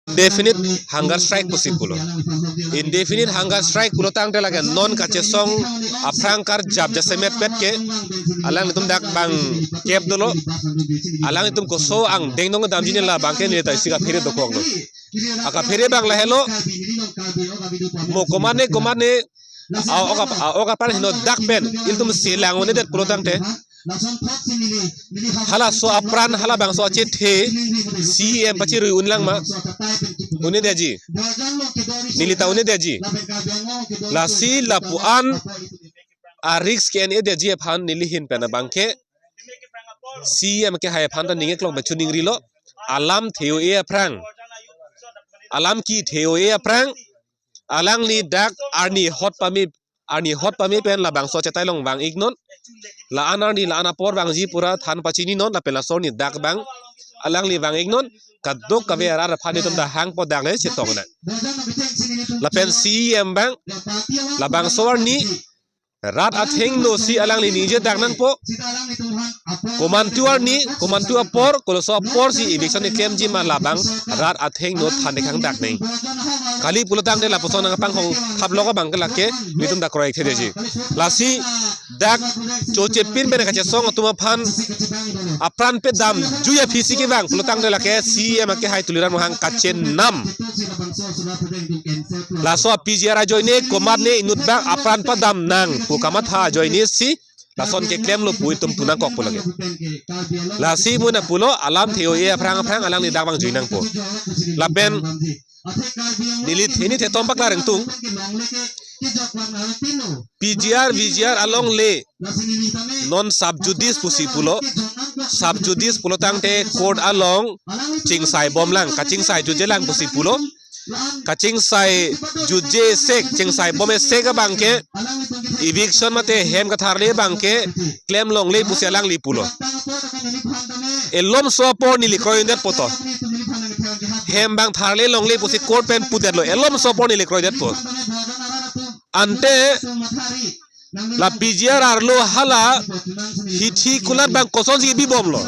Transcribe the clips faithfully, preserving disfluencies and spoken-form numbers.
Indefinite hunger strike pusi pulo. Indefinite hunger strike pulo tangte lake non kachesong aphrang karjap jasemet pet ke alanglitum dak bang kep dolo. Alanglitum koso angdeng nong damji ne la bangke neta isi kaphere dokoklo. Akaphere bang lahelo. Mo komatne komatne a-ok ap-, a-ok apran heno dak pen ilitum selang un-edet pulo tangte, halaso apran halabangso achethe C E M pachirui unlang ma? Un-edetji. Nelita un-edetji. Lasi lapu-an a-risk ke-en-edetji aphan neli ahin pen abangke C E M kehai aphan ta ning eklong pen choningrilo. Alam the-o-e aphrang, alam kethe-o-e aphrang alangli dak arni hot pame, arni hot pame pen labangso achetai along vang-iknon. La-an arni la-an apor vangji pura than pachininon, lapen laso arni dak bang alangli vang-iknon. Kadokave arat aphan itum ta hangpo dak le chetong nang. Lapen C E M bang labangso arni rat athengno si alangli ningje dak nangpo. Komantu arni, komantu apor, koloso apor si eviction keklemji ma labang rat athengno than ekhang dak nang. Kali pulo tangte lapuson nangpanghong thap lok abangke lake nelitum dak kroikthedetji. Lasi dak chochepin pen kachesong atum aphan apran pedamjui aphi si kevang pulo tangte lake C E M kehai Tuliram Ronghang kachenam. Laso P G R ajoine komatne inut bang apran padam nang pu kamatha ajoine si lason keklemlo pu itum pu nangkok pulo ke. Lasi mo na pulo alam the-o-e aphrang aphrang alangli dak vangjui nangpo. Lapen neli theni thetom paklar ingtung. P G R, V G R along le non sub judice pusi pulo. Sub judice pulo tangte court along chingsai bomlang, kachingsai jutjelang pusi pulo. Kachingsai jutje sek, chingsai bom sek abangke eviction mate hem katharle abangke klem longle pusi alangli pulo. Elomso apor neli kroidetpo to. Hem bang tharle longle pusi court pen pudetlo. Elomso apor neli kroidetpo. Ante la P G R arlo hala hithi kulat bang kosonsi bibomlo.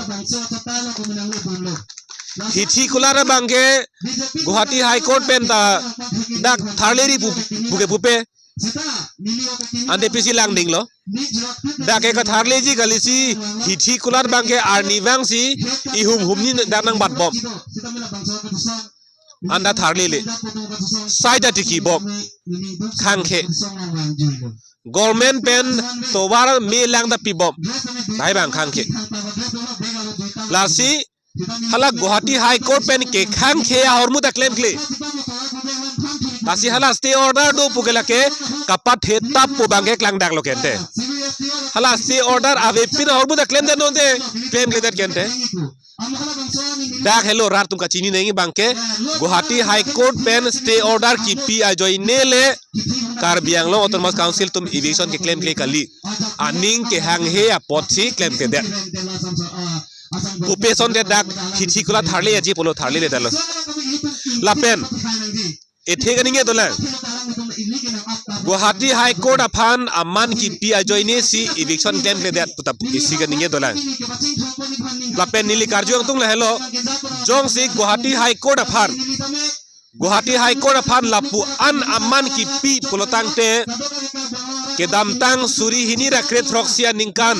Hithi kulat abangke Guwahati High Court pen ta dak tharleri pu-, puke pupe. Ante pisi langdinglo. Dak ke katharleji kali si hithi kulat abangke arnivang si ihum humni dak nangbatbom. Anta tharlele. Saida tiki bom. Khangkhe. Government pen tovar me lang ta pibom. Lahai bang khangkhe. Lasi hala Guwahati High Court pen kekhangkhe ahormu ta klemkle. Lasi hala stay order do puke lake kapathe tap pu abangke klangdaklo kente. Hala stay order avepin ahormu ta klemdetnon te, klemkledet kente. Dak helo rat atum kachini nangji abangke Guwahati High Court pen stay order kipi ajoine le Karbi Anglong Autonomous Council atum eviction keklemkle kali. Aning kehanghe apotsi klemkledet. Pupe asonte dak hithi kulat tharleji pulo tharleledetlo. Lapen ethe kaningje dolang. Guwahati High Court aphan aman kipi ajoine si eviction klemkledet pu ta isi kaningje dolang. Lapen neli karju ingtung lahelo. Jongsi Guwahati High Court aphan, Guwahati High Court aphan lapu-an aman kipi pulo tangte kedamtang suri hini ra kre throksi aningkan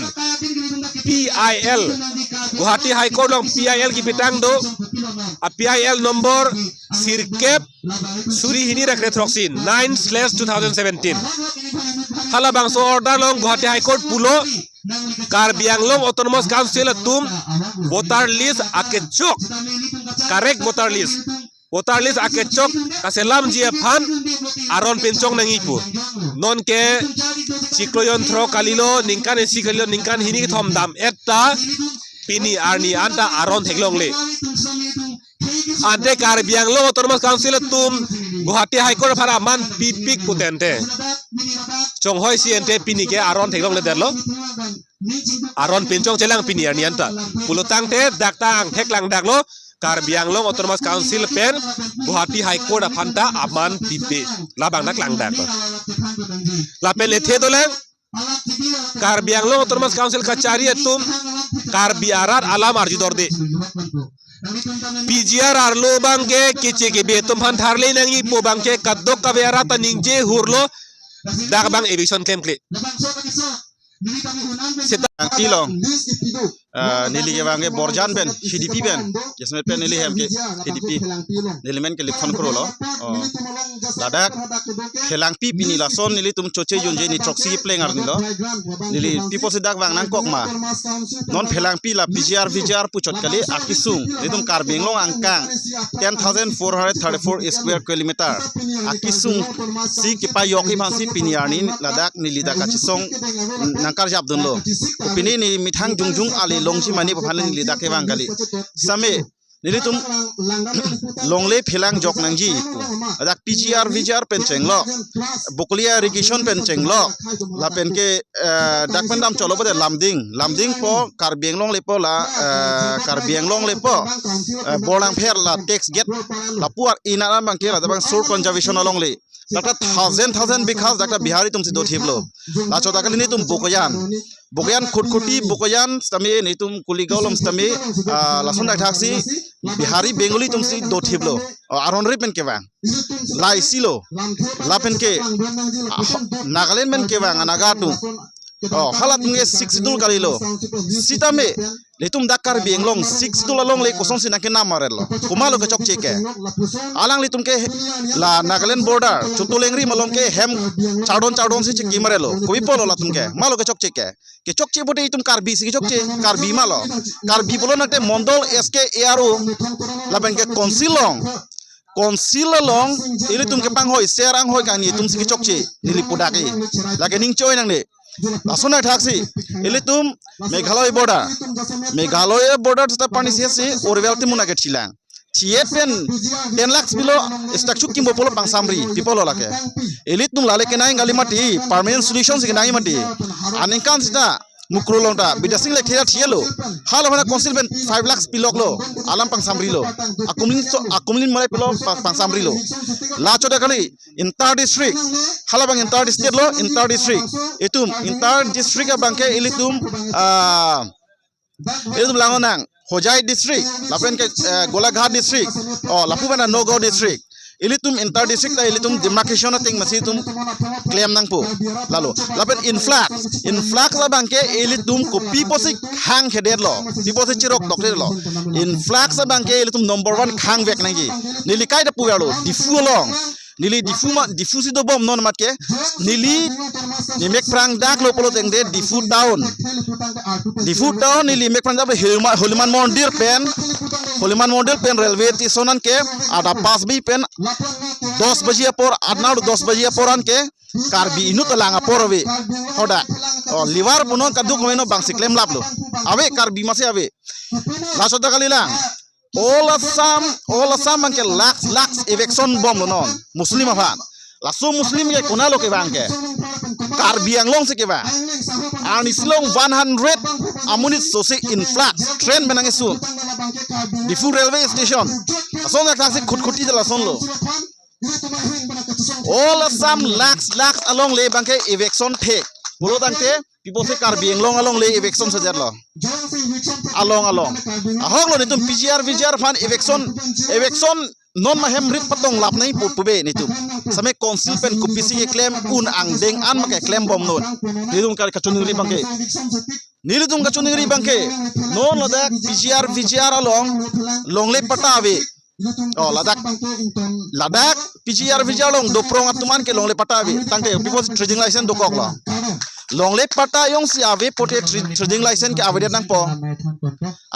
P I L, Guwahati High Court along P I L kipitang do. A P I L number sirkep suri hini ra kre throksi, nine slash two thousand seventeen. Halabangso order along Guwahati High Court pulo Karbi Anglong Autonomous Council atum voter list akechok, correct voter list, voter list akechok kaselamji aphan aron pinchong nangji pu. Nonke chiklo jon thro kalilo, ningkan isi kalilo, ningkan hini kethom dam-et ta pini arni anta aron theklongle. Ante Karbi Anglong Autonomous Council atum Guwahati High Court aphan aman pipik putente chonghoi si ante pini ke aron theklongledetlo. Aron pinchong chelang pini arni anta. Pulo tangte dak ta angthek langdaklo, Karbi Anglong Autonomous Council pen Guwahati High Court aphan ta aman pipe. Labang ta klangdaklo. Lapen ethe dolang, Karbi Anglong Autonomous Council kachari atum Karbi arat alam arjudorde. P G R arlo abangke keche kebe atum aphan tharle nangji pu abangke kadokave arat ta ningje hurlo, dak abang eviction klemkle. Seta Phelangpi along, ah, neli kevang ke Borjan pen, Hidipi pen, Jasmet pen neli hem ke Hidipi, neli men ke Lipson Kro lo. Oh. Ladak Phelangpi pini lason nelitum choche junje ni throksi pleng arni lo. Neli pi apotsi dak vang nangkok ma. Non Phelangpi la P G R V G R puchot kali akesung. Nelitum Karbi Anglong angkang ten thousand four hundred thirty-four square kilometer akesung si kepajokji aphansi pini arni ladak neli dak kachesong nangkarjapdunlo. Pini neli methang jongjong ale longji mane pu aphan neli dak kevang kali. Same nelitum longle phelang jok nangji pu. Ladak P G R V G R pen chenglok, Bokolia irrigation pen chenglok, lapen ke, eh, dak pen dam cholo bade Lumding, Lumding po Karbi Anglong lepo la, eh, Karbi Anglong lepo, eh, Borlangpher la tax gate, lapu ar inara abangke ladak abang soil conservation alongle. Dak ta thousand thousand bighas dak ta Bihari atumsi dothiplo. Lachot ta kali nelitum Bokojan. Bokojan Khutkhuti, Bokojan sitame nelitum Kuligaon along sitame, ah, lason dak thaksi Bihari Bengali atumsi dothiplo. Oh, aron ri pen kevang. Laisi lo. Lapen ke, ah, Nagaland pen kevang, ah, Naga atum. Oh, halatum ke Sixth Schedule kalilo. Sitame nelitum dak Karbi Anglong Sixth Schedule alongle kosonsi nangkenam marelo. Komatlo kechokche ke. Alanglitum ke la Nagaland border, Chotulengri malom ke hem chardon chardon si chiki marelo. Kopi apotlo latum ke. Komatlo kechokche ke. Kechokche pute itum Karbi si kechokche. Karbi malo. Karbi pulo nangte Mondol S K A R O. Lapen ke council along. Council along ilitum kepanghoi, ser anghoi kani atumsi kechokche. Neli pudak e. Lake ning choi nangne. Lason dak thaksi. Ilitum Meghalaya border. Meghalaya border seta pani si si Uribel Timung nake thilang. Thiet pen ten lakhs pilo, statue kimbo pulo pangsamri, pi apotlo lake. Ilitum lale kenang kali mati, permanent solution si kenang mati. Aningkan seta Mukroh along ta, Bidya Sing Lekthe ta thilo. Hala hana council pen five lakhs piloklo, alam pangsamrilo. Akumlin so, akumlin malai pilo pa-, pangsamrilo. Lachot ta kali, inter district. Hala abang inter district lo, inter district. Itum, inter district abangke ilitum, ah, ilitum langonang. Hojai district, lapen ke, eh, Golaghat district, oh, lapu pen Nagaon district. Ilitum inter district ta ilitum demarcation ateng masi itum klem nangpo. Lalo, lapen influx, influx abangke ilitum kopi apotsi khang khedetlo, pi apotsi chirok tokdetlo. Influx abangke ilitum number one khang vek nangji. Neli kaita puverlo, Diphu along. Neli Diphu ma, Diphu si dobom non amat ke. Neli, neli mek prang daklo pulo tangte Diphu town. Diphu town neli mek prang daklo Holima-, Holiman Mondir pen. Holiman Mondir pen railway station an ke. Adap Pasbi pen dos baji apor, adnar dos baji apor an ke. Karbi inut alang apor ave. Hoda. Oh, Livar punon kaduk meno bangsi klemlaplo. Ave Karbi masi ave. Lachot ta kalilang. All Assam, all Assam abangke lakhs, lakhs eviction bomlo non. Muslim aphan. Laso Muslim ke konatlo kevang ke. Karbi Anglong si kevang. Arnisi along one hundred amonit sosi influx. Train pen nangkesun. Diphu railway station. Lason dak thaksi Khutkhuti ta lasonlo. All Assam lakhs, lakhs alongle abangke eviction thek. Pulo tangte, pi apotsi Karbi Anglong alongle eviction sedetlo. Along, along. Ahoklo nelitum P G R, V G R aphan eviction, eviction non ma hem rit patong lap nangji pu, pu be nelitum. Same council pen kopisi keklem un angdeng an ma keklem bomnon. Nelitum kar kachiningri abangke. Nelitum kachiningri abangke. Non ladak P G R, V G R along longle patta ave. Oh, ladak, ladak P G R, V G R along doprong atum an ke longle patta ave. Tangte pi apotsi trading license dokoklo. Longle patta jongsi ave pute tra-, trading license ke avedet nangpo.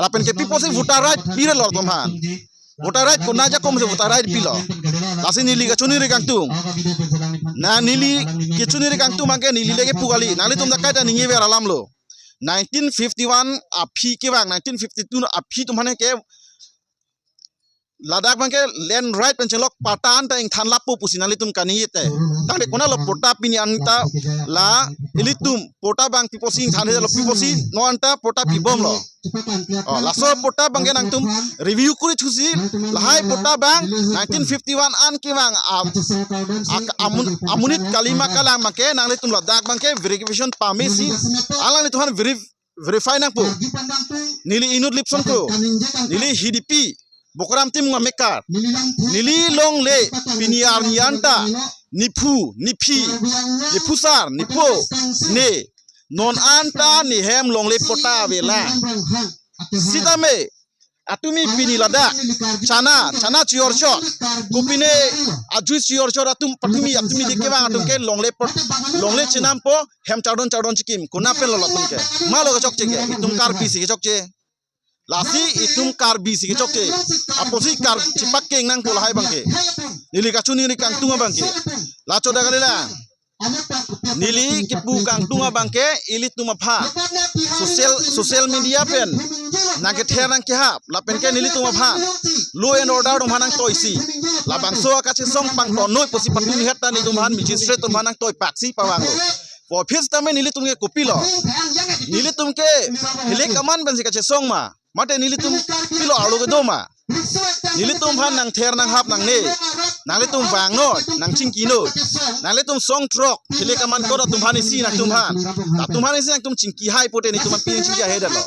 Lapen ke pi apotsi voter right pirelo atum aphan. Voter right konat ajakong si voter right pilo. Lasi neli kachiningri kangtung. Na neli kachiningri kangtung abangke neli le kepu kali. Nanglitum dak kaita ningjever alamlo. Nineteen fifty-one aphi kevang, nineteen fifty-two aphi atum aphan ke ladak abangke land right pen chenglok patta anta ingthan lapo pusi nanglitum kaningje te. Tangte konatlo patta pini anta la ilitum patta abang pi apotsi ingthan helo pi apotsi non anta patta pibomlo. Oh, laso patta abangke nangtum review kuri thusi lahai patta abang nineteen fifty-one an kevang a, a, amun-, amonit kalima kalang abangke nanglitum ladak abangke verification pamesi alanglitum aphan verif-, verify nangpo. Neli inut Lipson Kro. Neli Hidipi. Bokaram atum amekar. Neli longle pini arni anta, nephu, nephi, nephusar, nepo, ne, non anta nehem longle patta avelang. Sitame atumi pini ladak chana, chana chiyorchot, kopine ajui chiyorchot atum patumi, atumi dikevang atum ke longle pot, longle chenampo, hem chardon chardon chikim, konat pen lo latum ke. Malo kechokche ke, itum Karbi si kechokche. Lasi itum Karbi si kechokche. Apotsi Kar chipak keng nangpo lahai abangke. Neli kachini neli kangtung abangke. La choda kali la. Neli kipu kangtung abangke ilitum aphan. Social, social media pen nangkether nangkehap. Lapen ke nelitum aphan law and order atum aphan nangtoisi. Labangso akachesong pangtonnoi pusi patumi het ta nelitum aphan magistrate atum aphan nangtoipaksi pavanglo. Pu aphi sitame nelitum ke kopilo? Nelitum ke hilik aman pensi kachesong ma? Mate nelitum pilo arlo kedo ma? Nelitum aphan nangther nanghap nangne. Nanglitum vangnon, nangchingkinon. Nanglitum song throk, hilik aman kot atum aphan isi nangtum aphan. Atum aphan isi nangtum chingki hai pote nelitum aphan pin chingki hai dalo.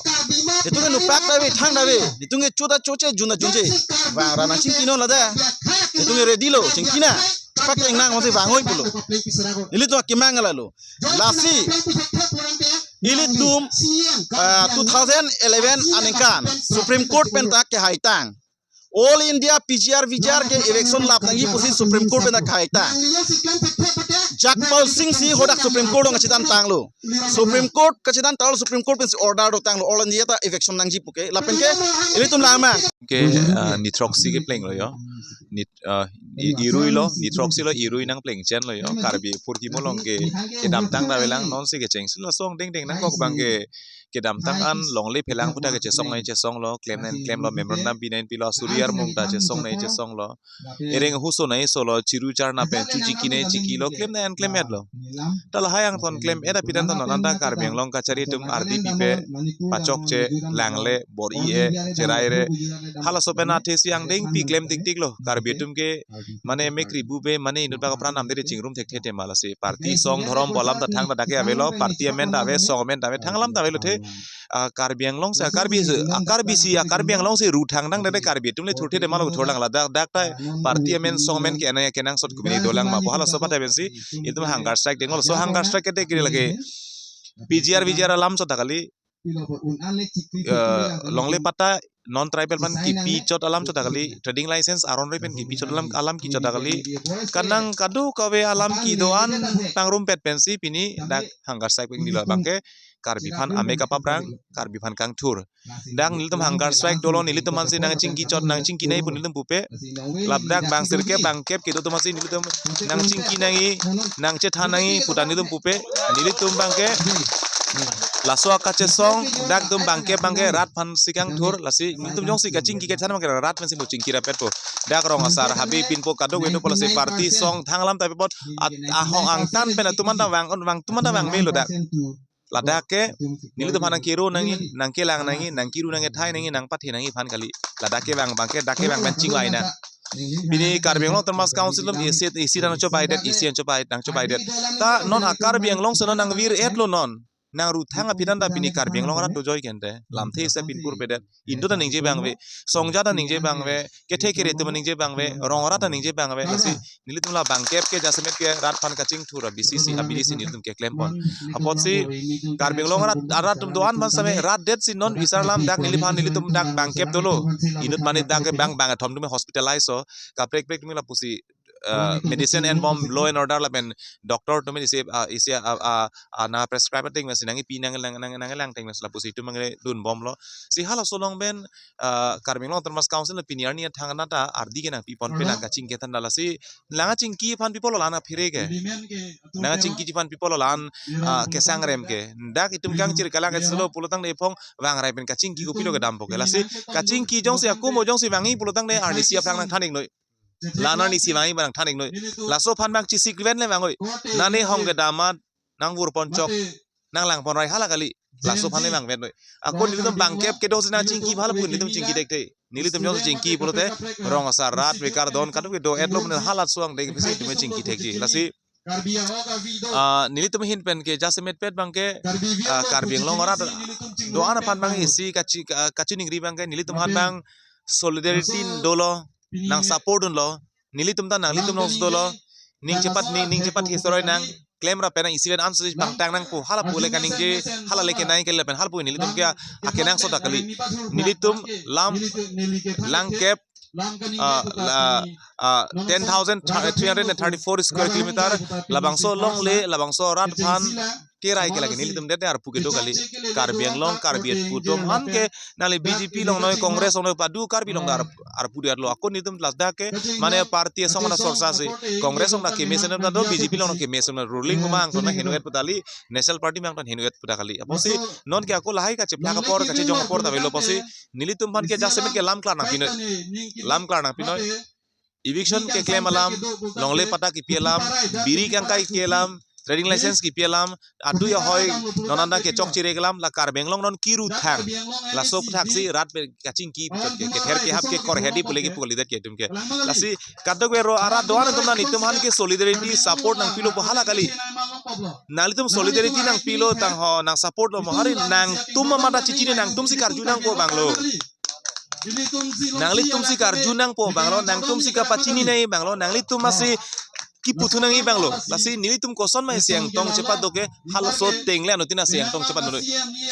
Nelitum ke nupak dave, thang dave. Nelitum ke chuta chuche, juna junje. Vangra nangchingkinon lada. Nelitum ke ready lo, chingkina. Pak keng nang masi vangoi pulo. Nelitum akemang lalo. Lasi ilitum, ah, two thousand eleven aningkan Supreme Court pen ta kehaitang. All India P G R V G R ke eviction lap nangji pusi Supreme Court pen ta kehaitang. Jagpal Singh si hadak Supreme Court along kachedan tanglo. Supreme Court kachedan tanglo, Supreme Court pensi order dotanglo. All India ta eviction nangji puke. Lapen ke ilitum langmang. Ke, ah, nithroksi keplenglo yo. Nit, ah, i-, irui lo, nithroksi lo, irui nangplengchen lo yo. Karbi apor kimo along ke, kedamtang ta avelang nonsi kechengsi lo song dengdeng nangkok abangke, kedamtang an longle phelang puta kechesong nai chesonglo, klem nai klemlo, memorandum bi nai pilo, Surya Armung ta chesong nai chesonglo. Ereng huso nai solo, chiru charna pen, chu chiki nai chikilo, klem nai an klem etlo. Ta lahai angthon klem et aphi tangte non anta Karbi Anglong kachari atum ardi pipe, pachokche, langle, bor-i-e, cherai re. Halaso pen athesi angdengpi klem tiktiklo. Karbi atum ke mane mekri bupe, mane inut bak apran namdede chingrum thekthe te ma lasi. Party song dhorom pu alam ta thangta dak ke avelo, party amen ta ave, song amen ta ave, thang alam ta avelo the. Ah, Karbi Anglong si, ah, Karbi si, ah, Karbi si, ah, Karbi Anglong si ru thangtangte Karbi atum le thurthe te malo thurlang ladak, dak ta party amen song amen ke anai kenangsot kumini dolang ma. Pu halaso aphanta pensi itum hunger strike denglo, so hunger strike ke te kiri lake P G R V G R alam chot ta kali, eh, longle patta non tribal aphan kipi chot alam chot ta kali, trading license aron roi pen kipi chot alam, alam kichot ta kali, kanang kadokave alam kedo-an pangrumpet pensi pini dak hunger strike pengdilo abangke Karbi aphan amek kapaprang, Karbi aphan kangthur. Dak nelitum hunger strike dolo, nelitum aphansi nangchingki chot, nangchingki nai pu nelitum pupe. Ladak bang sirkep bang kep kedo atum aphansi nelitum nangchingki nangji, nangchethan nangji puta nelitum pupe. Nelitum abangke laso akachesong, dak atum bang kep abangke rat aphansi kangthur, lasi nelitum jongsi kachingki kachethan abangke rat aphansi mo chingki rapetpo. Dak rong asar habe pinpo, kadokave dopo, lasi party song thang alam ta avepon, at ahong angtan pen atum anta vang, vang atum anta vangmelo dak. Ladak ke nelitum aphan nangkero nangji, nangkelang nangji, nangkiru nangkethai nangji, nangpathe nangji aphan kali. Ladak kevang abangke, dak kevang pen chinglai nang. Pini Karbi Anglong Autonomous Council atum isi, isi nangchobaidet, isi nangchobai, nangchobaidet. Ta non a Karbi Anglong si non nangvir-etlo non. Nangruthang aphi tangte pini Karbi Anglong arat dojoi kente. Lamthe isi pinpur pedet. Inut ta ningje abang ave, songja ta ningje abang ave, kethe kere atum ningje abang ave, rong arat ta ningje abang ave, lasi nelitum la bang kep ke jasemet ke rat aphan kachingthur abisi si, abidi si nelitum keklempon. Apotsi Karbi Anglong arat, arat atum do-an aphan same rat det si non bisar alam dak neliphan nelitum dak bang kep dolo. Inut mane dak ke bang, bang athom atum hospitalize so, kaprek prek atum lapusi, eh, medicine enbom, law and order lapen doctor atum isi, ah, isi, ah, ah, ah, nangprescribe ateng masi nangkipi nang, nang, nang, nanglang ateng masi lapusi itum mangre dunbomlo. Si halaso along pen, ah, Karbi Anglong Autonomous Council pini arni athang anat ta ardi ke nangpipon pe nangkachingki than dala si, lang kachingki aphan pipolo la-an aphere ke. Lang kachingki aphan pipolo la-an, ah, kesangrem ke. Dak itum kangchir kalang ke selo pulotangte iphong vangrai pen kachingki kopilo kedampo ke. Lasi kachingki jongsi akum o jongsi vangji pulotangte arnisi aphrang nangthan-iknoi. La-an arnisi vangji abang nangthan-iknoi. Laso aphan bang chesik ven le vangoi. Nane hong kedam amat nangvurpon chok, nanglangpon rai hala kali. Laso aphan le vangvennoi. Ako nelitum bang kep kedo si nangchingki hala pu nelitum chingki thekthe. Nelitum jongsi chingki pulote rong asar rat vekar don kadokave do-etlo mane hala suang deng pisi nelitum chingki thekji. Lasi, ah, nelitum ahin pen ke jasemet pet abangke, ah, Karbi Anglong arat do-an aphan bang isi kachi, ah, kachiningri abangke nelitum aphan bang solidarity dolo, nang support dunlo, nelitum ta nanglitum along dolo, ning chepat, ning, ning chepat history nang klem ra pen nang isi pen ansi bangtang nangpo, hala pu le kaningje, hala le kenai ke lapen hala pu nelitum ke akenangsot ta kali. Nelitum lam langkep, ah, la, ah, ten thousand three hundred and thirty-four square kilometer, labangso longle, labangso rat aphan kerai ke lake nelitum det arpu kedo kali. Karbi Anglong, Karbi atum aphan ke nangli B J P along noi, Congress along noi, padu Karbi along dar arpu det lo. Ako nelitum ladak ke mane party asong na sorsa si, Congress along na keme senep na do, B J P along na keme senep, ruling ma angton na henu-et pu ta kali, National Party ma angton henu-et pu ta kali. Apotsi non ke ako lahai kacheplang apor, kachejong apor ta avelo apotsi nelitum aphan ke jasemet ke lam klar nangpinoi. Lam klar nangpinoi. Eviction keklem alam, longle patta kipi alam, biri kangkai kipi alam, trading license kipi alam, adui ahoi non anta kechokche-re alam, la Karbi Anglong non kiru thang. Laso aphuthak si rat pen kachingki pu chot ke, kether kehap ke, kor hedi pu le kipu kalidet ke itum ke. Lasi kadokave ro arat do-an atum aphan nelitum aphan ke solidarity support nangpilo pu hala kali. Nanglitum solidarity nangpilo tang ho, nang support lo mo, hari nangtum amat ta chechini, nangtum si karju nangpo abang lo. Nanglitum si karju nangpo abang lo, nangtum si kapachini nangji abang lo, nanglitum masi kiputhu nangji abang lo. Lasi nelitum koson ma isi angtong chepat do ke, halaso ateng le anuttin isi angtong chepat do.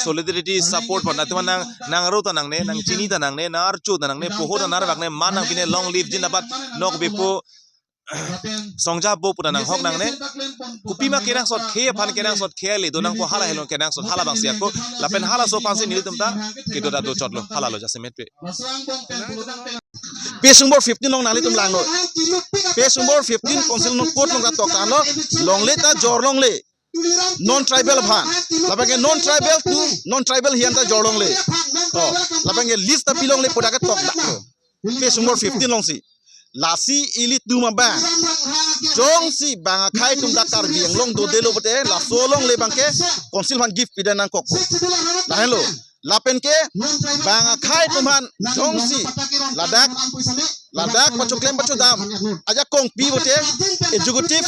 Solidarity support pon, atum nang, nang ro ta nangne, nang chini ta nangne, nang archo ta nangne, poho ta nang bak ne, man nangpi ne, long live jindabad, nok bepo, songja bo pu ta nanghok nangne. Kopima kenangsot, khei aphan kenangsot, khei le do nangpo, hala helo kenangsot, halabangsi ako, lapen halaso aphansi nelitum ta kedo ta do chotlo, hala lo jasemet pe. Page number fifteen along nanglitum langnon. Page number fifteen Council Code along ta tok tanglo, longle ta jor longle non-tribal aphan. Lapen ke non-tribal to non-tribal hian ta jor longle. Oh, lapen ke lease ta pi longle pu dak ke tokdaklo. Page number fifteen alongsi. Lasi ilitum abang, jongsi bang akhei atum ta Karbi Anglong dodelo pute, laso longle abang ke Council aphan give pidun nangkok. Lahenlo. Lapen ke bang akhei atum aphan jongsi ladak, ladak pachoklem pachodam ajakong pi pute, Executive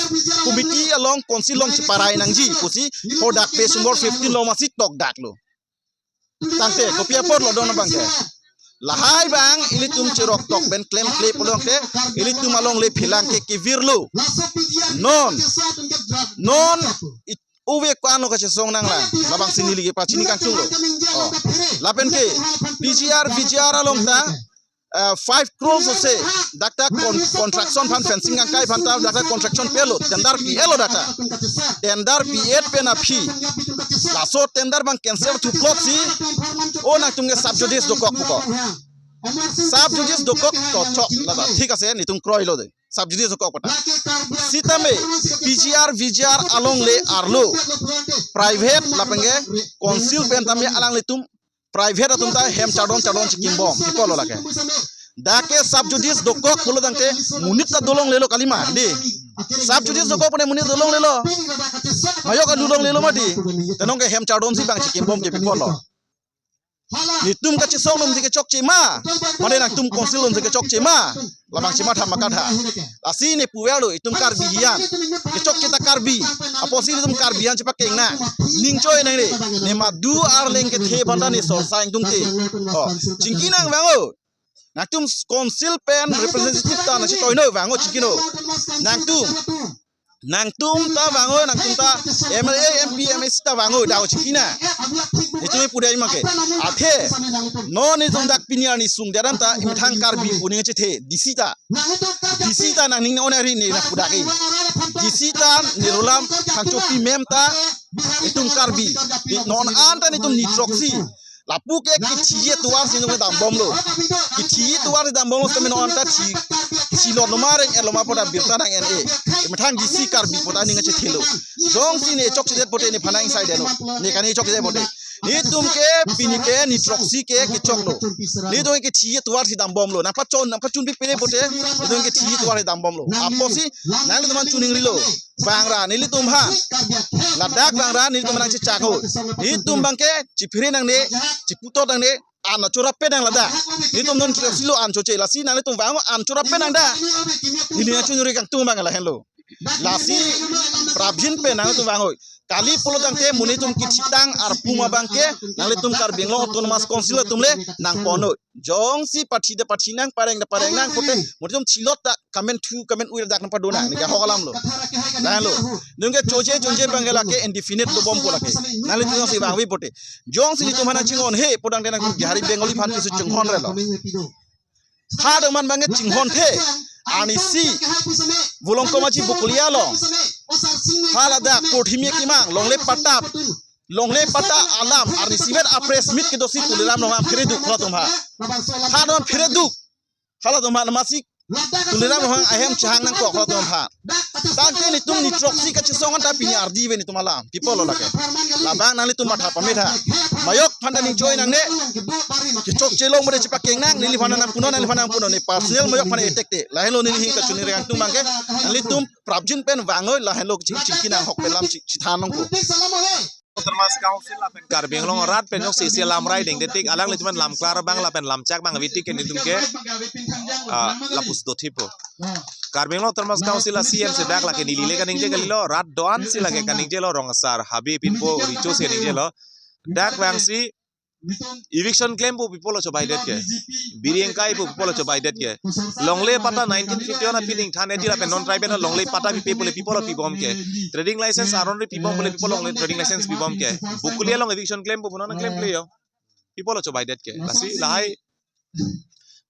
Committee along Council along cheparai nangji pusi hadak page number fifteen along masi tokdaklo. Tangte kopi apotlo dong abang ke. Lahai abang ilitum cherok tok pen klemkle pulo tangte, ilitum alongle phelang ke kevirlo. Non, non it- ove ko-an lo kachesong nanglang, labangsi neli kepachini kangtunglo. Oh. Lapen ke P G R, V G R along ta, eh, five crores ose, dak ta con-, construction aphan, fencing kangkai aphan ta dak ta construction pilo, tender pi-etlo dak ta. Tender pi-et pen aphi, laso tender abang cancel thuplot si, o nangtum ke sub judice dokok puko. Sub judice dokok to chok lata. Thik ase, nelitum kroilo dei. Sub judice dokok pata. Sitame P G R, V G R alongle arlo private lapen ke Council pen tame alanglitum private atum ta hem chardon chardon chikimbom, kipolo lake. Dak ke sub judice dokok pulo tangte monit ta dolonglelo kalima, dei. Sub judice dokok pune monit dolonglelo. Mayok alu longlelo mati. Te nonke hem chardon si abang chikimbom ke kipolo. Nelitum kachesong atum si kechokche ma. Mane nangtum Council atum si kechokche ma. Labang chematha ma katha. Lasi ne puverlo itum Karbi hian. Kechokche ta Karbi. Apotsi itum Karbi hian chepakeng nang. Ning choi nangne. Ne madu arleng kethe aphan ta ne sorsa ingtungte. Oh, chingki nang vang o. Nangtum Council pen representative ta nangchetoinon vang o, chingkinon. Nangtum, nangtum ta vang o, nangtum ta M L A, M P, M A C ta vang o, dak o chingki nang. Nelitum pudai make. Athe, non nelitum dak pini arni sungdet an ta, imethang Karbi pu ning chethe, D C ta. D C ta nangning on ari ne nangpudak e. D C ta ne rolam thangchopi mem ta, itum Karbi. Non an ta nelitum ni throksi. Lapu ke kithi atovar si nung dambomlo. Kithi atovar si dambomlo, sitame non an ta thi, thilot loma reng-et loma pu ta birta nang-en e. Imethang D C Karbi pu ta ning chethelo. Jongsi ne chokchedet pute nephan nang sai deno. Ne kani chokchedet pute. Nelitum ke pini ke ni throksi ke kechoklo. Nelitum ke kithi atovar si dambomlo. Nangpachon, nangpachun pi pere pute. Nelitum ke kithi atovar si dambomlo. Apotsi nanglitum aphan chuning rilo. Vangra nelitum aphan. Ladak vangra nelitum aphan nangchechak o. Nelitum abang ke chiphere nangne, chiputot nangne, an chorap pe nang ladak. Nelitum non chorap silo an choche, lasi nanglitum vang an chorap pe nang dak. Neli nangchunuri kangtung abang lahenlo. Lasi prapjin pen nangtum vang o. Kali pulo tangte monit atum kithitang arpum abangke nanglitum Karbi Anglong Autonomous Council atum le nangpon noi. Jongsi pathi ta pathi nang, pareng ta pareng nang pulote monit atum chilot ta kamen thu kamen ui dak nangpado nang, neke ahok alam lo. Lahenlo. Neke choche chonche abangke lake indefinite dobompo lake. Nanglitum jongsi vangve pulote. Jongsi nelitum aphan nangchinghon he pu tangte nang Bihari Bengali aphan keso chinghon relo. Ha dongman abangke chinghon the. Arnisi Volongkom aji Bokolia along, ha ladak porthimi akemang longle patta, longle patta alam arnisi vet a-press meet kedosi Tuliram Ronghang phereduk halatum ha. Ha dongman phereduk halatum ha, namasi Tuliram Ronghang ahem chehang nangkok halatum ha. Tangte nelitum ni throksi kachesong anta pini ardi ave nelitum alam. Pi apotlo lake. Labang nanglitum matha pame tha. Mayok aphan ta ning choi nangne. Kechokche long mode chepakeng nang, neliphan nangpunon, neliphan nangpunon. Ne personal mayok aphan attack te. Lahenlo neli hing kachini rengtung abangke. Nanglitum prapjin pen vang noi, lahenlo ching chingki nang ahok pen lam ching chithan nangpo. Autonomous Council lapen Karbi Anglong arat pen jongsi isi alam rai dengde tik, alanglitum aphan lam klar abang lapen lam chak abang ave tik ke nelitum ke, ah, lapusi dothipo. Karbi Anglong Autonomous Council a-C E M si dak lake neli le kaningje kalilo, rat do-an si lake kaningjelo, rong asar habe pinpo, recho si kaningjelo. Dak vangsi eviction claim pu pi apotlo chobaidet ke. Biri engkai pu pi apotlo chobaidet ke. Longle patta nineteen fifty-one a pining than edi lapen non-tribal longle patta pipe pule pi apotlo pibom ke. Trading license aron ri pibom pule pi apotlo longle trading license pibom ke. Bokolia along eviction claim pu punon claim kle yo. Pi apotlo chobaidet ke. Lasi lahai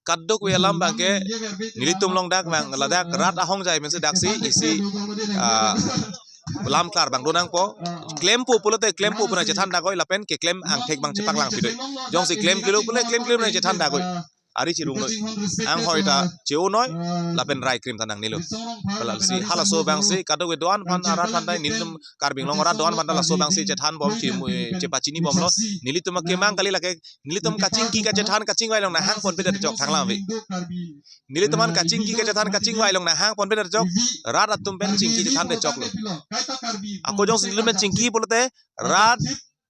kadokave alam abangke nelitum along dak abang ladak rat ahongjai mensi daksi isi, ah, lam klar abang do nangpo. Claim pu pulote claim pu pu nangchethan dak oi lapen keklem angthek abang chepaklangpi doi. Jongsi claim klelo pule claim klelo nangchethan dak oi. Ari chirung noi. Anghoi ta che-o noi lapen rai krim ta nangnelo. Lasi halaso abangsi kadokave do-an aphan arat aphan ta nelitum Karbi Anglong arat do-an aphan ta laso abangsi chethan bom chi, chepachini bomlo. Nelitum akemang kali lake nelitum kachingki kachethan kachingvai along nanghang ponpedet chok thang lam ave. Nelitum aphan kachingki kachethan kachingvai along nanghang ponpedet chok, rat atum pen chingki chethandet choklo. Ako jongsi nelitum pen chingki pulote rat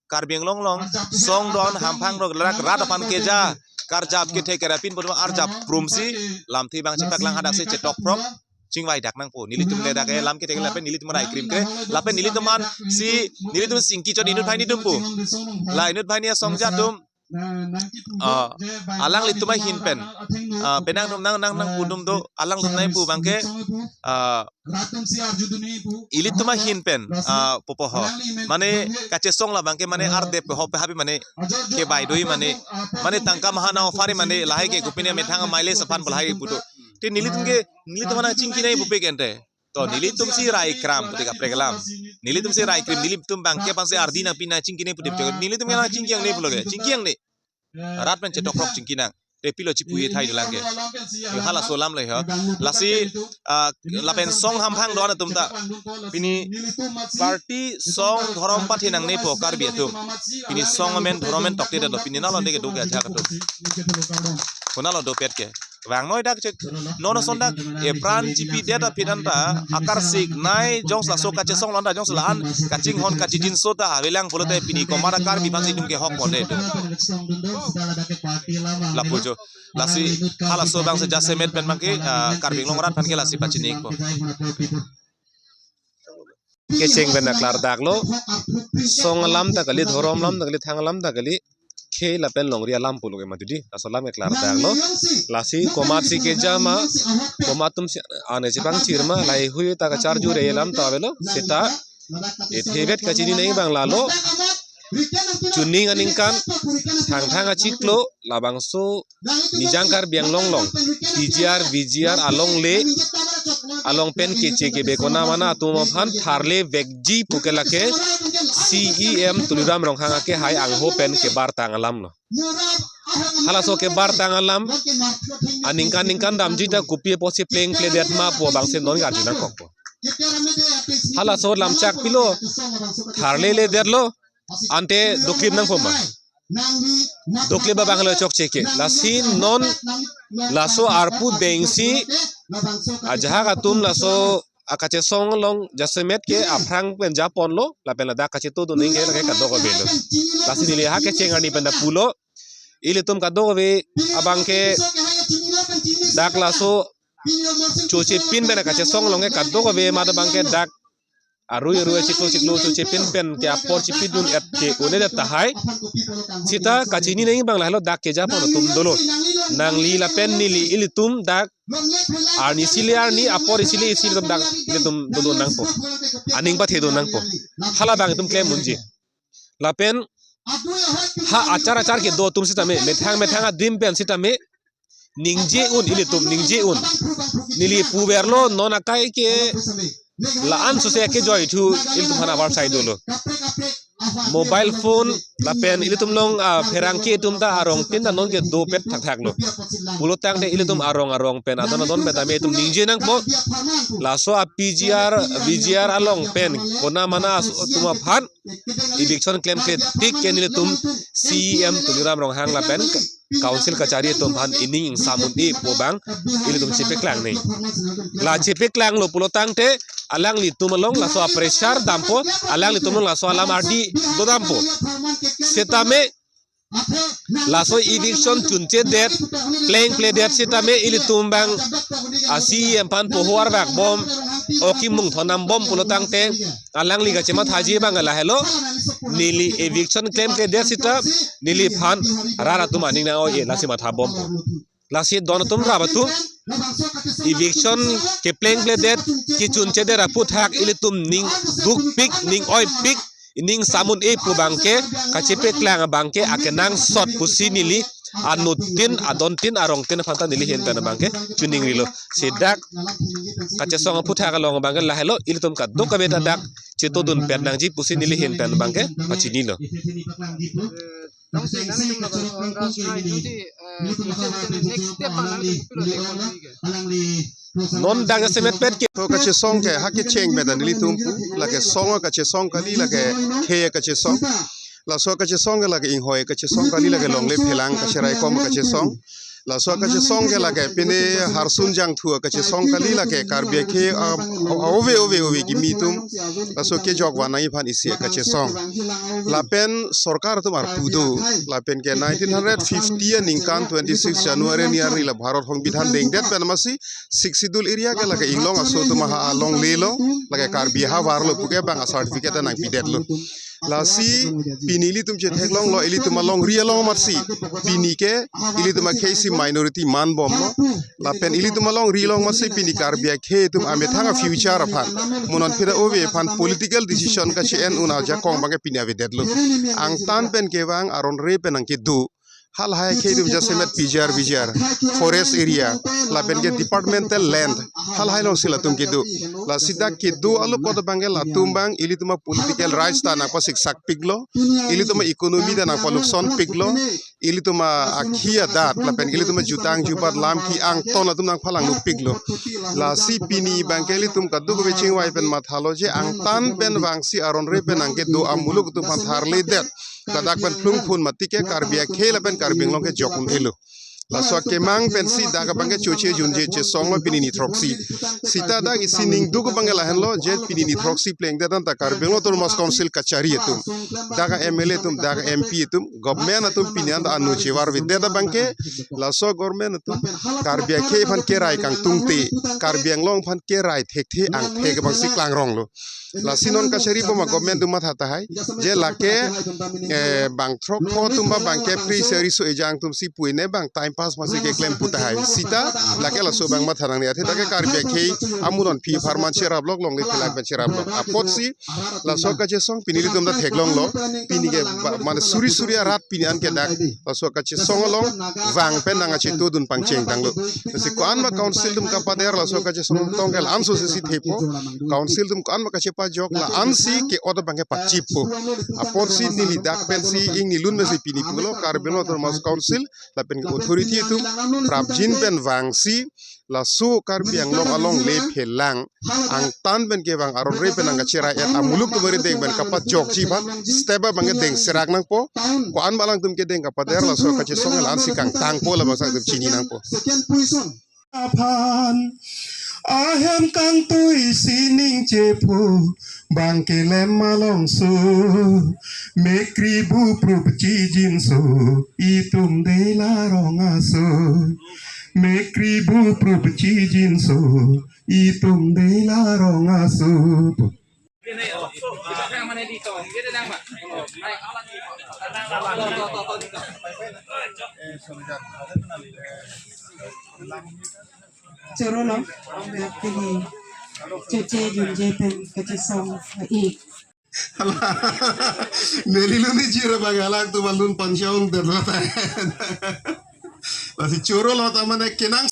Karbi Anglong along song do-an hamphang do-an rat aphan keja karjap kethe kerapin putum arjap prumsi lamthe abang chepaklang hadak si chetok prok chingvai dak nangpo. Nelitum le dak ke lam kethe lapen nelitum rai krim ke lapen nelitum aphansi nelitum chingki chot inut phai ni atum pu. La inut phai ni asong atum, ah, alanglitum ahin pen, ah, penang atum nang nang nangpu atum do, alanglitum nangpu abangke, ah, ilitum ahin pen, ah, popo ho. Mane kachesong la abangke mane ardep ho pe habi mane kebai doi mane, mane tangka maha nang offer mane lahai ke kopine methang mileage aphan lahai pu do. Te nelitum ke, nelitum aphan chingki nangpupe ke ante. To nelitum si rai krim puti kaprek alam. Nelitum si rai krim, nelitum abangke aphansi ardi nangpi nangchingki nangputi. Nelitum ke nangchingki nangne pulo ke. Chingki nangne. Rat pen chetok prok chingki nang. Te pilo chipu-i thai dolang ke. Yo halaso alam le ho. Lasi, ah, lapen song hamphang do-an atum ta. Pini party song dhorom pathe nangne po Karbi atum. Pini song amen dhorom amen tokte do pini nalo ne ke do ke ajak atum. Konatlo dopet ke. Vang noi dak chek. Non ason dak epran chipidet aphi anta akarsik nai jongsi laso kachesong lo anta jongsi la-an kachinghon kachijinso ta avelang pulote pini komat a Karbi aphansi itum ke hok ponde. Lapu jo. Lasi halaso abangsi jasemet pen abangke, ah, Karbi Anglong arat aphan ke lasi pachini ikpo. Kecheng pen aklar daklo. Song alam ta kali, dhorom alam ta kali, thang alam ta kali. Khei lapen longri alam pulo ke mati di. Laso alam ke klar daklo. Lasi komatsi keja ma, komat atumsi ane chepangchir ma, lahai hui ta kacharju re alam ta avelo. Seta ethe vet kachini nai abang lalo. Chuning aningkan, thangthang achiklo, labangso Nijang Karbi Anglong along, T G R, V G R along le, along pen keche kebe kona mana atum aphan tharle vekji pu ke lake C E M Tuliram Ronghang akehai angho pen kebartang alam lo. Halaso kebartang alam, aningkan ningkan damji ta kopi apotsi pleng pledet ma pu abangsi non arju nangkokpo. Halaso lamchak pilo, tharle ledetlo, ante doklip nangpo ma. Doklip abang lo chokche ke. Lasi non laso arpu dengsi ajahak atum laso akachesong along jasemet ke aphrang pen japonlo, lapen ladak kachetu tuning ke lake kadokave lo. Lasi neli ha kecheng arni pen ta pulo. Ilitum kadokave abangke dak laso choche pin pen akachesong along ke kadokave amat abangke dak arui arui chiklo chiklo chepin pen ke apor chipidun et ke un-edet tahai. Seta kachini nangji abang lahelo dak keja aphan atum dolo. Nangli lapen neli ilitum dak arni isi le arni apor isi le isi ilitum dak ilitum dodun nangpo. Aning pathedun nangpo. Hala abang itum klem unji. Lapen ha achar achar kedo atum sitame, methang methang adim pen sitame, ningje un ilitum, ningje un. Neli puverlo non akai ke la-an suse kejoi thu ilitum aphan avarsai dolo. Mobile phone lapen ilitum along, ah, pherangke atum ta arong tin ta non ke dopet thakthak lo. Pulotangte ilitum arong arong pen adon adon pen tame itum ningje nangpo. Laso a-P G R, V G R along pen kona mana aso atum aphan eviction klemkle tik ke nelitum C E M Tuliram Ronghang lapen council kachari atum aphan ining ingsam un-e pu abang ilitum chepeklang nangji. La chepeklanglo pulotangte alanglitum along laso a-pressure dampo, alanglitum along laso alam ardi dodampo. Setame laso eviction chunchedet, plengpledet sitame ilitum abang a-C E M aphan poho arvak bom, okim mung thonam bom pulotangte alangli kachemathaji abang lahelo, neli eviction klemkledet sita neliphan rat atum aning nang-oi-e, lasi matha bom. Lasi don atum rap atum eviction keplengpledet, kechunchedet aphuthak ilitum ning dukpik, ning oipik, ining sam un-e pu abangke, kachepeklang abangke akenangsot pusi neli anuttin, adontin, arongtin aphan ta neli ahin pen abangke chiningrilo. Si dak kachesong aphuthak along abangke lahelo, ilitum kadokave ta dak chetodun pet nangji pusi neli ahin pen abangke pachinilo. Next step, next step, next step. Non dak jasemet pet ke. To kachesong ke ha kecheng pen ta nelitum pu, lake song kachesong kali, lake khei kachesong. Laso kachesong ke lake inghoi kachesong kali, lake longle phelang kacheraikom kachesong. Laso kachesong ke lake pine harsun jangthu kachesong kali, lake Karbi akhei, ah, ove ove ove kimi atum laso kejok van nangji aphan isi kachesong. Lapen sorkar atum arpu do. Lapen ke nineteen fifty aningkan twenty-six January ni arni la Bharat Songbidhan dengdet pen amatsi Sixth Schedule area ke lake inglong aso atum ha longlelo, lake Karbi ahavarlo puke abang a-certificate nangpidetlo. Lasi pini ilitum chetheklonglo, ilitum alongri along amatsi pini ke ilitum akhei si minority man bomlo. Lapen ilitum alongri along amatsi pini Karbi akhei atum amethang a-future aphan, mo non phira ove aphan political decision kache-en un ajakong abangke pini avedetlo. Angtan pen kevang aron re pen nangkedo. Halahai akhei atum jasemet P G R, V G R, forest area, lapen ke departmental land, halahai alongsi latum kedo. Lasi dak kedo along kot abangke latum abang ilitum a-political rights ta nangpasiksak piklo, ilitum a-economy ta nangpalukson piklo, ilitum a-akhi adat, lapen ilitum ajutang jubat lam ki angton atum nangphalang nukpiklo. Lasi pini abangke ilitum kadokave chingvai pen mathalo je angtan pen vangsi aron re pen nangkedo amuluk atum aphan tharledet. Ladak pen phlungphun mati ke Karbi akhei lapen Karbi Anglong kejok un-elo. Laso akemang pensi dak abangke choche junje chesonglo pini ni throksi. Sita dak isi ningduk abangke lahenlo je pini ni throksi plengdet anta Karbi Anglong Autonomous Council kachari atum, dak a-M L A atum, dak a-M P atum, government atum pini anta anu chevarvedet abangke, laso government atum Karbi akhei aphan kerai kangtungte, Karbi Anglong aphan kerai thekthe angthek abangsi klangronglo. Lasi non kachari bom a-government atum matha tahai je lake, eh, bang throk pho atum ba bangke free service ejang atumsi puine bang time pass masi keklem pu tahai. Sita lake laso abang matha nangne, athe dak ke Karbi akhei amu non aphi apharman cheraplok, longle phelang pen cheraplok. Apotsi laso kachesong pini ilitum ta theklonglo, pini ke ba, mane suri suri arat pini an ke dak laso kachesong along vang pen nangkachetodun pangcheng tanglo. Lasi ko-an ma council atum kapader laso kachesong tong ke la-an so si thepo. Council atum ko-an ma kachepajok la-ansi ke-ot abangke pachippo. Apotsi neli dak pensi ingni lun pensi pini pulo Karbi Anglong Autonomous Council lapen authority atum prapjin pen vangsi laso Karbi Anglong alongle phelang angtan pen kevang aron re pen nangkacherai-et amuluk atum arideng pen kapajokji aphan step abangke dengserak nangpo. Ko-an ma alangtum kedeng kapader laso kachesong la-ansi kangtangpo, labangsi itum chini nangpo. Aphan ahem kangtui sining chephu bang kelem malongso, mekri buprup chijinso, itum dei la rong aso. Mekri buprup chijinso, itum dei la rong aso. Choro lo, pini choche junje pen kachesong ik. Neli lun ni jira bang alang tu balun panchong derlata. Lasi choro lo ta mane kenang